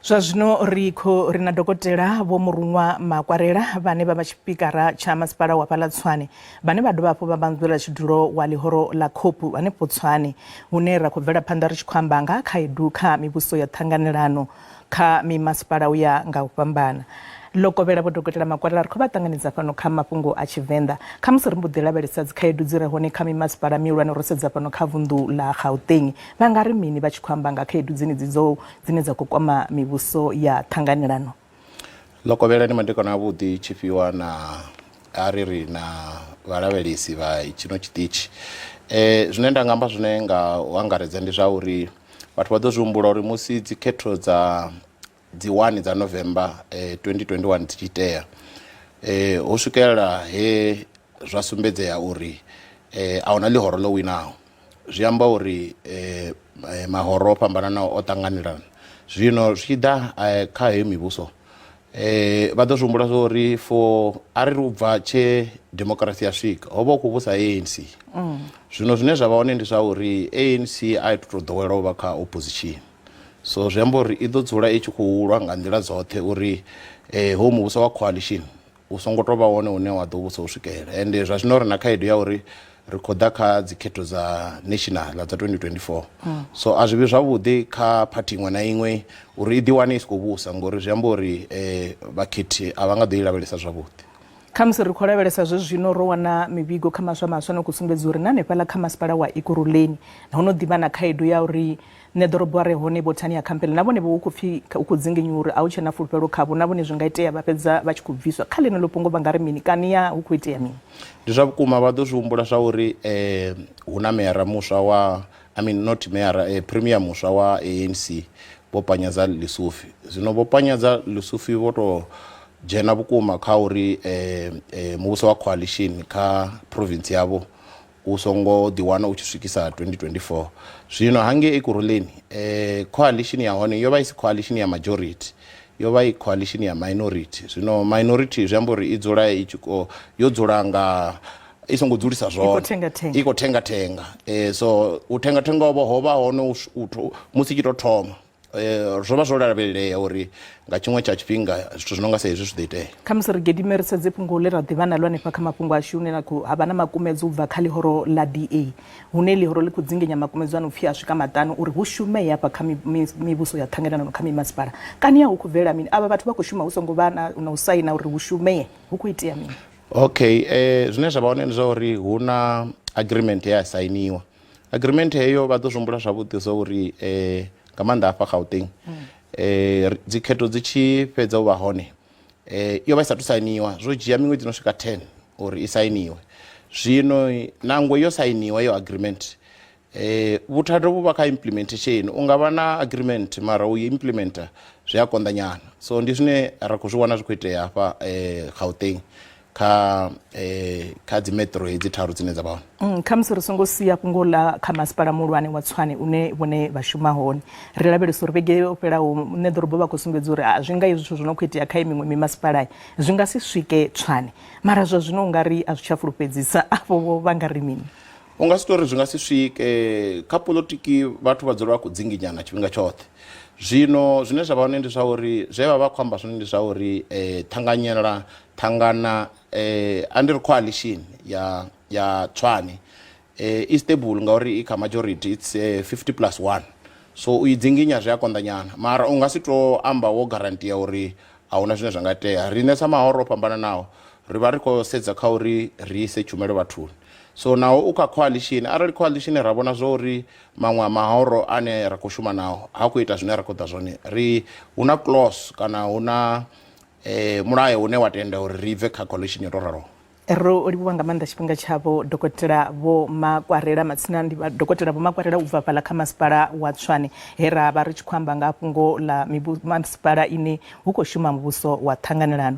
Zwa zwino ri khou ri na Dokotela Vho Murunwa Makwarela vhane vha vha tshipikara tsha masipala wa fhaḽa Tshwane, vhane vha dovha hafhu vha vha mudzulatshidulo wa ḽihoro ḽa COPE hanefho Tshwane, hune ra khou bvela phanḓa ri tshi khou amba nga ha khaedu kha mivhuso ya ṱhanganelano kha mimasipala u ya nga u fhambana. Ḽo kovhela Vho Dokotela Makwarela ri khou vha ṱanganedza fhano kha mafhungo a Tshivenḓa. Khamusi ri mbo ḓi lavhelesa dzikhaedu dzi re hone kha mimasipala mihulwane ro sedza fhano kha vunḓu ḽa Gauteng. Vha nga ri mini vha tshi khou amba nga khaedu dzenedzi dzo dzine dza khou kwama mivhuso ya ṱhanganelano? Ḽo kovhela ndi madekwana avhuḓi tshifhiwa na a ri ri na vhalavhelesi vha tshino tshiṱitshi. Zwine nda nga amba zwone nga u angaredza ndi zwa uri vhathu vha ḓo zwi humbula uri musi dzikhetho dza dzi 1 dza November 2021 dzi tshi itea, ho swikelela he zwa sumbedzea uri a huna ḽihoro ḽo winaho. Zwi amba uri mahoro o fhambananaho o ṱanganelana. Zwino zwi tshi ḓa kha heyo mivhuso, vha ḓo zwi humbula zwa uri for a ri ri u bva tshe demokirasi ya swika ho vha hu khou vhusa ANC. Zwino zwine zwa vha hone ndi zwa uri ANC a i tu tou ḓowela u vha kha opposition. So zwi amba uri i ḓo dzula i tshi khou lwa nga nḓila dzoṱhe uri hoyu muvhuso wa coalition u songo tou vha wone une wa ḓo vhusa u swikela. Ende zwa zwino ri na khaedu ya uri ri khou ḓa kha dzikhetho dza national dza 2024. So a zwi vhi zwavhuḓi kha phathi iṅwe na iṅwe uri i ḓiwane i si khou vhusa ngori zwi amba uri vhakhethi a vha nga ḓo i lavhelesa zwavhuḓi. Khamusi ri khou lavhelesa zwezwino ro wana mivhigo kha maswa maswa no khou sumbedza uri na hanefhaḽa kha masipala wa Ekurhuleni ho no ḓivha na khaedu ya uri Ṋeḓorobo a re hone Vho Tania Campbell na vhone vho hu khou pfi hu khou dzinginywa uri a hu tshena fulufhelo khavho, na vhone zwi nga itea vha fhedza vha tshi khou bviswa. Kha ḽeneḽo fhungo vha nga ri mini? Kani ya hu khou itea mini? Ndi zwa vhukuma vha ḓo zwi humbula zwa uri hu na meyara muswa wa, I mean not meyara, premier muswa wa ANC Vho Panyaza Lesufi. Zwino Vho Panyaza Lesufi vho to dzhena vhukuma kha uri muvhuso wa coalition kha province yavho u songo ḓiwana u tshi swikisa 2024. Zwino hangei Ekurhuleni coalition ya hone yo vha i si coalition ya majority, yo vha i coalition ya minority. Zwino minority zwi amba uri i dzula i tshi khou yo dzula nga i songo dzulisa zwone, i khou thengathenga. So u thengathenga hovho ho vha hone musi i tshi tou thoma. Zwo vha zwo lavhelelea uri nga tshiṅwe tsha tshifhinga zwithu zwi no nga sa hezwi zwi ḓo itea. Khamusi ri gidime ri sedze fhungo ḽe ra ḓivha naḽo hanefha kha mafhungo ashu hune na khou ha vha na makumedzo u bva kha ḽihoro ḽa DA, hune ḽihoro ḽi khou dzinginya makumedzo a no pfi a swika maṱanu uri hu shumee hafha kha mivhuso ya ṱhanganelano kha mimasipala. Kani a hu khou bvelela mini? Avha vhathu vha khou shuma hu songo vha na u saina uri hu shumee, hu khou itea mini? Okay, zwine zwa vha hone ndi zwa uri hu na agreement ye ya sainiwa. Agreement heyo vha ḓo zwi humbula zwavhuḓi zwa uri nga maanḓa hafha Gauteng dzikhetho dzi tshi fhedza u vha hone yo vha i sathu sainiwa, zwo dzhia miṅwedzi no swika 10 uri i sainiwe. Zwino nangwe yo sainiwa iyo agreement vhuthada vhu vha kha implementation. U nga vha na agreement mara u i implementer zwi a konḓa nyana, so ndi zwine ra khou zwi wana zwi khou itea hafha Gauteng kha kha dzi metro hedzi tharu dzine dza vha hone. Khamusi ri songo sia fhungo ḽa kha masipala muhulwane wa Tshwane une vhone vha shuma hone, ri lavhelesa uri vhege yo fhelaho nṋe ḓorobo vha khou sumbedza uri a zwi nga hezwi zwithu zwo no khou itea kha miṅwe mimasipala zwi nga si swike Tshwane, mara zwa zwino u nga ri a zwi tsha fulufhedzisa. Afho vho vha nga ri mini? U nga si tou ri zwi nga si swike kha polotiki, vhathu vha dzula vha khou dzinginyana tshifhinga tshoṱhe. Zwino zwine zwa vha hone ndi zwa uri zwe vha vha khou amba zwone ndi zwa uri ṱhanganyela ṱhangana a ndi ri coalition ya ya Tshwane i stable ngauri i kha majority, it's 50 plus 1, so u i dzinginya zwi a konḓa nyana, mara u nga si to amba wo guarantee uri a huna zwine zwa nga itea. Riṋe sa mahoro o fhambananaho ri vha ri khou sedza kha uri ri ise tshumelo vhathuni, so naho u kha coalition, arali coalition ra vhona zwa uri maṅwe a mahoro ane ra khou shuma nao ha khou ita zwine ra khou ḓa zwone, ri hu na clause kana hu na mulayo une wa tenda uri ri bve kha coalition yo tou raloho. Ro livhuwa nga maanḓa tshifhinga tshavho Dokotela Vho Makwarela. Matsina ndi Dokotela Vho Makwarela u bva fhaḽa kha masipala wa Tshwane he ra vha ri tshi khou amba nga fhungo ḽa masipala ine hu khou shuma muvhuso wa ṱhanganelano.